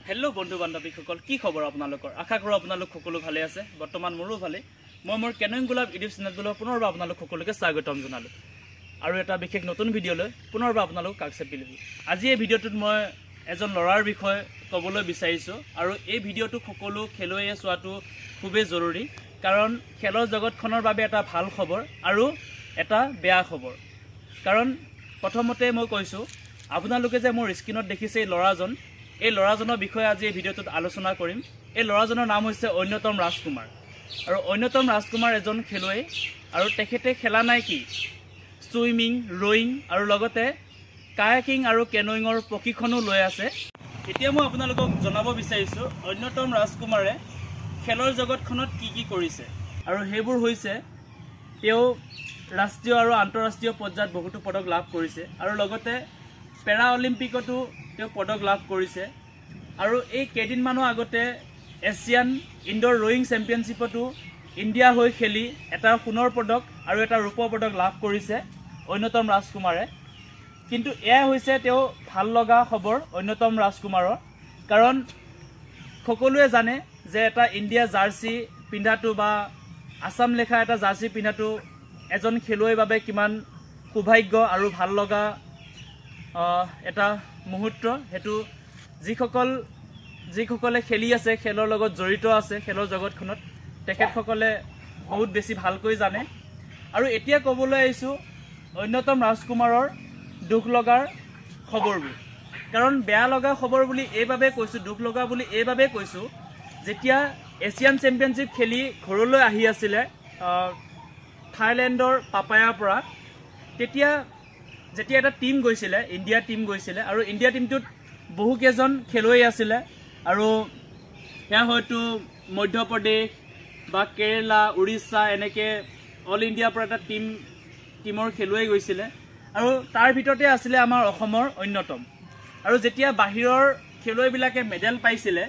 Hello' বন্ধু বান্ধৱীসকল, কি খবৰ আপোনালোকৰ? আশা কৰোঁ আপোনালোক সকলো ভালে আছে। বৰ্তমান মোৰো ভালে। মই মোৰ কেনয়িং গোলাপ ইউটিউব চেনেলটোলৈ পুনৰবাৰ আপোনালোক সকলোকে স্বাগতম জনালোঁ আৰু এটা বিশেষ নতুন ভিডিঅ'লৈ পুনৰবাৰ আপোনালোক কাষ চাপিলোহি। আজি এই ভিডিঅ'টোত মই এজন ল'ৰাৰ বিষয়ে ক'বলৈ বিচাৰিছোঁ আৰু এই ভিডিঅ'টো সকলো খেলুৱৈয়ে চোৱাটো খুবেই জৰুৰী, কাৰণ খেলৰ জগতখনৰ বাবে এটা ভাল খবৰ আৰু এটা বেয়া খবৰ। কাৰণ প্ৰথমতে মই কৈছোঁ, আপোনালোকে যে মোৰ স্ক্ৰীণত দেখিছে এই ল'ৰাজন, এই ল'ৰাজনৰ বিষয়ে আজি এই ভিডিঅ'টোত আলোচনা কৰিম। এই ল'ৰাজনৰ নাম হৈছে অন্যতম ৰাজকুমাৰ। আৰু অন্যতম ৰাজকুমাৰ এজন খেলুৱৈ আৰু তেখেতে খেলা নাই কি চুইমিং, ৰয়িং আৰু লগতে কায়াকিং আৰু কেনয়িঙৰ প্ৰশিক্ষণো লৈ আছে। এতিয়া মই আপোনালোকক জনাব বিচাৰিছোঁ অন্যতম ৰাজকুমাৰে খেলৰ জগতখনত কি কি কৰিছে, আৰু সেইবোৰ হৈছে তেওঁ ৰাষ্ট্ৰীয় আৰু আন্তঃৰাষ্ট্ৰীয় পৰ্যায়ত বহুতো পদক লাভ কৰিছে আৰু লগতে পেৰা অলিম্পিকতো তেওঁ পদক লাভ কৰিছে। আৰু এই কেইদিনমানৰ আগতে এছিয়ান ইনডোৰ ৰয়িং চেম্পিয়নশ্বিপতো ইণ্ডিয়া হৈ খেলি এটা সোণৰ পদক আৰু এটা ৰূপৰ পদক লাভ কৰিছে অন্যতম ৰাজকুমাৰে। কিন্তু এয়াই হৈছে তেওঁ ভাল লগা খবৰ অন্যতম ৰাজকুমাৰৰ, কাৰণ সকলোৱে জানে যে এটা ইণ্ডিয়া জাৰ্চি পিন্ধাটো বা আছাম লেখা এটা জাৰ্চি পিন্ধাটো এজন খেলুৱৈৰ বাবে কিমান সৌভাগ্য আৰু ভাল লগা এটা মুহূৰ্ত। সেইটো যিসকলে খেলি আছে, খেলৰ লগত জড়িত আছে, খেলৰ জগতখনত, তেখেতসকলে বহুত বেছি ভালকৈ জানে। আৰু এতিয়া ক'বলৈ আহিছোঁ অন্যতম ৰাজকুমাৰৰ দুখ লগাৰ খবৰবোৰ। কাৰণ বেয়া লগা খবৰ বুলি এইবাবে কৈছোঁ, দুখ লগা বুলি এইবাবেই কৈছোঁ, যেতিয়া এছিয়ান চেম্পিয়নশ্বিপ খেলি ঘৰলৈ আহি আছিলে থাইলেণ্ডৰ পাপায়াৰ পৰা, তেতিয়া যেতিয়া এটা টীম গৈছিলে, ইণ্ডিয়া টীম গৈছিলে, আৰু ইণ্ডিয়া টীমটোত বহুকেইজন খেলুৱৈ আছিলে আৰু সেয়া হয়তো মধ্যপ্ৰদেশ বা কেৰেলা, উৰিষ্যা এনেকৈ অল ইণ্ডিয়াৰ পৰা এটা টীমৰ খেলুৱৈ গৈছিলে আৰু তাৰ ভিতৰতে আছিলে আমাৰ অসমৰ অন্যতম। আৰু যেতিয়া বাহিৰৰ খেলুৱৈবিলাকে মেডেল পাইছিলে,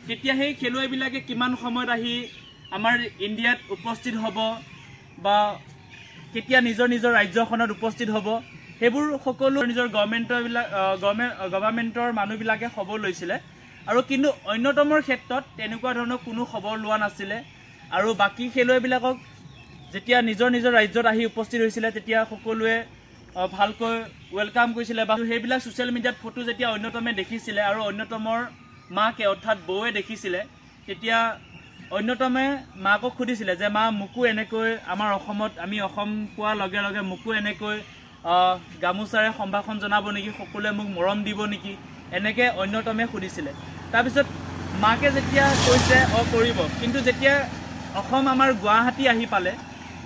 তেতিয়া সেই খেলুৱৈবিলাকে কিমান সময়ত আহি আমাৰ ইণ্ডিয়াত উপস্থিত হ'ব বা কেতিয়া নিজৰ নিজৰ ৰাজ্যখনত উপস্থিত হ'ব, সেইবোৰ সকলো নিজৰ গভৰ্ণমেণ্টৰ মানুহবিলাকে খবৰ লৈছিলে। আৰু কিন্তু অন্যতমৰ ক্ষেত্ৰত তেনেকুৱা ধৰণৰ কোনো খবৰ লোৱা নাছিলে। আৰু বাকী খেলুৱৈবিলাকক যেতিয়া নিজৰ নিজৰ ৰাজ্যত আহি উপস্থিত হৈছিলে, তেতিয়া সকলোৱে ভালকৈ welcome কৰিছিলে বা সেইবিলাক ছ'চিয়েল মিডিয়াত ফটো যেতিয়া অন্যতমে দেখিছিলে আৰু অন্যতমৰ মাকে অৰ্থাৎ বৌৱে দেখিছিলে, তেতিয়া অন্যতমে মাকক সুধিছিলে যে মা, মোকো এনেকৈ আমাৰ অসমত, আমি অসম পোৱাৰ লগে লগে মোকো এনেকৈ গামোচাৰে সম্ভাষণ জনাব নেকি, সকলোৱে মোক মৰম দিব নেকি, এনেকৈ অন্যতমে সুধিছিলে। তাৰপিছত মাকে যেতিয়া কৈছে অ কৰিব, কিন্তু যেতিয়া অসম আমাৰ গুৱাহাটী আহি পালে,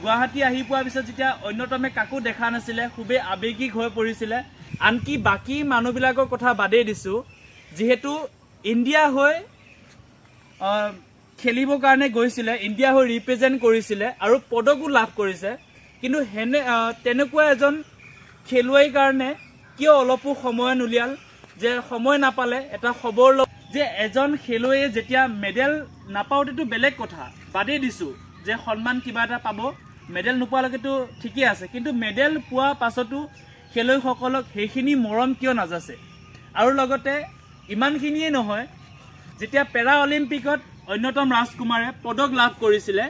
গুৱাহাটী আহি পোৱাৰ পিছত যেতিয়া অন্যতমে কাকো দেখা নাছিলে, খুবেই আৱেগিক হৈ পৰিছিলে। আনকি বাকী মানুহবিলাকৰ কথা বাদেই দিছোঁ, যিহেতু ইণ্ডিয়া হৈ খেলিবৰ কাৰণে গৈছিলে, ইণ্ডিয়া হৈ ৰিপ্ৰেজেণ্ট কৰিছিলে আৰু পদকো লাভ কৰিছে, কিন্তু তেনেকুৱা এজন খেলুৱৈৰ কাৰণে কিয় অলপো সময় নুলিয়াল, যে সময় নাপালে এটা খবৰ ল যে এজন খেলুৱৈয়ে যেতিয়া মেডেল নাপাওঁতেতো বেলেগ কথা, বাদেই দিছোঁ যে সন্মান কিবা এটা পাব, মেডেল নোপোৱালৈকেতো ঠিকেই আছে, কিন্তু মেডেল পোৱাৰ পাছতো খেলুৱৈসকলক সেইখিনি মৰম কিয় নাযাচে? আৰু লগতে ইমানখিনিয়ে নহয়, যেতিয়া পেৰা অলিম্পিকত অন্যতম ৰাজকুমাৰে পদক লাভ কৰিছিলে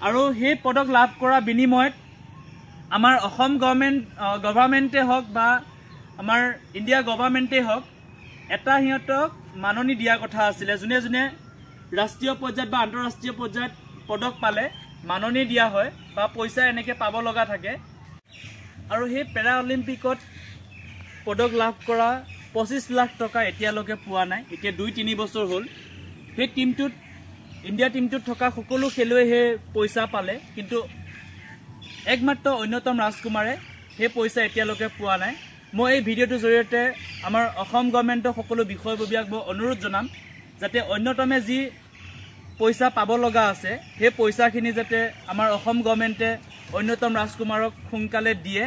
আৰু সেই পদক লাভ কৰাৰ বিনিময়ত আমাৰ অসম গভৰ্ণমেণ্টে হওক বা আমাৰ ইণ্ডিয়া গভৰ্ণমেণ্টেই হওক, এটা সিহঁতক মাননি দিয়াৰ কথা আছিলে। যোনে যোনে ৰাষ্ট্ৰীয় পৰ্যায়ত বা আন্তঃৰাষ্ট্ৰীয় পৰ্যায়ত পদক পালে মাননি দিয়া হয় বা পইচা এনেকৈ পাব লগা থাকে। আৰু সেই পেৰা অলিম্পিকত পদক লাভ কৰা 25 লাখ টকা এতিয়ালৈকে পোৱা নাই। এতিয়া 2-3 বছৰ হ'ল। সেই টীমটোত, ইণ্ডিয়া টীমটোত থকা সকলো খেলুৱৈ সেই পইচা পালে, কিন্তু একমাত্ৰ অন্যতম ৰাজকুমাৰে সেই পইচা এতিয়ালৈকে পোৱা নাই। মই এই ভিডিঅ'টোৰ জৰিয়তে আমাৰ অসম গভৰ্ণমেণ্টৰ সকলো বিষয়ববীয়াক মই অনুৰোধ জনাম যাতে অন্যতমে যি পইচা পাব লগা আছে, সেই পইচাখিনি যাতে আমাৰ অসম গভৰ্ণমেণ্টে অন্যতম ৰাজকুমাৰক সোনকালে দিয়ে,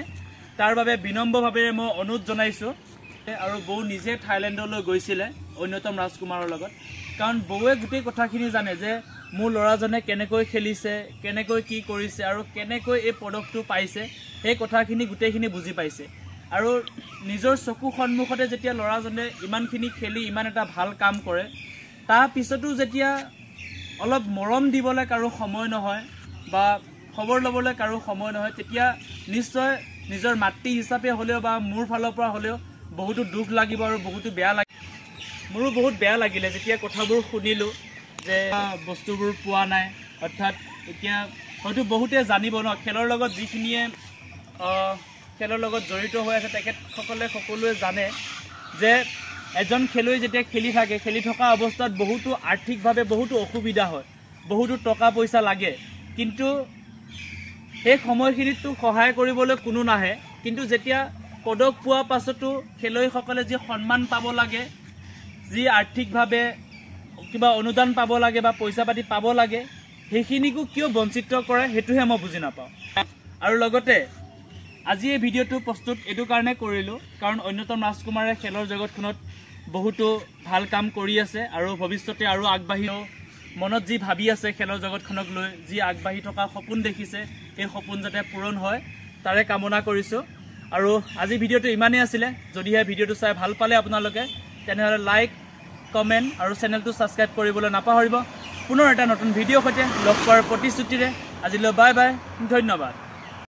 তাৰ বাবে বিনম্ৰভাৱে মই অনুৰোধ জনাইছোঁ। আৰু বৌ নিজে থাইলেণ্ডলৈ গৈছিলে অন্যতম ৰাজকুমাৰৰ লগত, কাৰণ বৌৱে গোটেই কথাখিনি জানে যে মোৰ ল'ৰাজনে কেনেকৈ খেলিছে, কেনেকৈ কি কৰিছে আৰু কেনেকৈ এই পদকটো পাইছে, সেই কথাখিনি গোটেইখিনি বুজি পাইছে। আৰু নিজৰ চকু সন্মুখতে যেতিয়া ল'ৰাজনে ইমানখিনি খেলি ইমান এটা ভাল কাম কৰে, তাৰপিছতো যেতিয়া অলপ মৰম দিবলৈ কাৰো সময় নহয় বা খবৰ ল'বলৈ কাৰো সময় নহয়, তেতিয়া নিশ্চয় নিজৰ মাতৃ হিচাপে হ'লেও বা মোৰ ফালৰ পৰা হ'লেও বহুতো দুখ লাগিব আৰু বহুতো বেয়া লাগিব। মোৰো বহুত বেয়া লাগিলে যেতিয়া কথাবোৰ শুনিলোঁ যে বস্তুবোৰ পোৱা নাই। অৰ্থাৎ এতিয়া হয়তো বহুতে জানিব ন, খেলৰ লগত যিখিনিয়ে খেলৰ লগত জড়িত হৈ আছে তেখেতসকলে সকলোৱে জানে যে এজন খেলুৱৈ যেতিয়া খেলি থাকে, খেলি থকা অৱস্থাত বহুতো আৰ্থিকভাৱে বহুতো অসুবিধা হয়, বহুতো টকা পইচা লাগে, কিন্তু সেই সময়খিনিততো সহায় কৰিবলৈ কোনো নাহে। কিন্তু যেতিয়া পদক পোৱা পাছতো খেলুৱৈসকলে যি সন্মান পাব লাগে, যি আৰ্থিকভাৱে কিবা অনুদান পাব লাগে বা পইচা পাতি পাব লাগে, সেইখিনিকো কিয় বঞ্চিত কৰে সেইটোহে মই বুজি নাপাওঁ। আৰু লগতে আজি এই ভিডিঅ'টো প্ৰস্তুত এইটো কাৰণে কৰিলোঁ, কাৰণ অন্যতম ৰাজকুমাৰে খেলৰ জগতখনত বহুতো ভাল কাম কৰি আছে আৰু ভৱিষ্যতে আৰু আগবাঢ়ি মনত যি ভাবি আছে খেলৰ জগতখনক লৈ, যি আগবাঢ়ি থকা সপোন দেখিছে, সেই সপোন যাতে পূৰণ হয় তাৰে কামনা কৰিছোঁ। আৰু আজি ভিডিঅ'টো ইমানেই আছিলে। যদিহে ভিডিঅ'টো চাই ভাল পালে আপোনালোকে, তেনেহ'লে লাইক, কমেণ্ট আৰু চেনেলটো ছাবস্ক্ৰাইব কৰিবলৈ নাপাহৰিব। পুনৰ এটা নতুন ভিডিঅ'ৰ সৈতে লগ পোৱাৰ প্ৰতিশ্ৰুতিৰে আজিলৈ বাই বাই, ধন্যবাদ।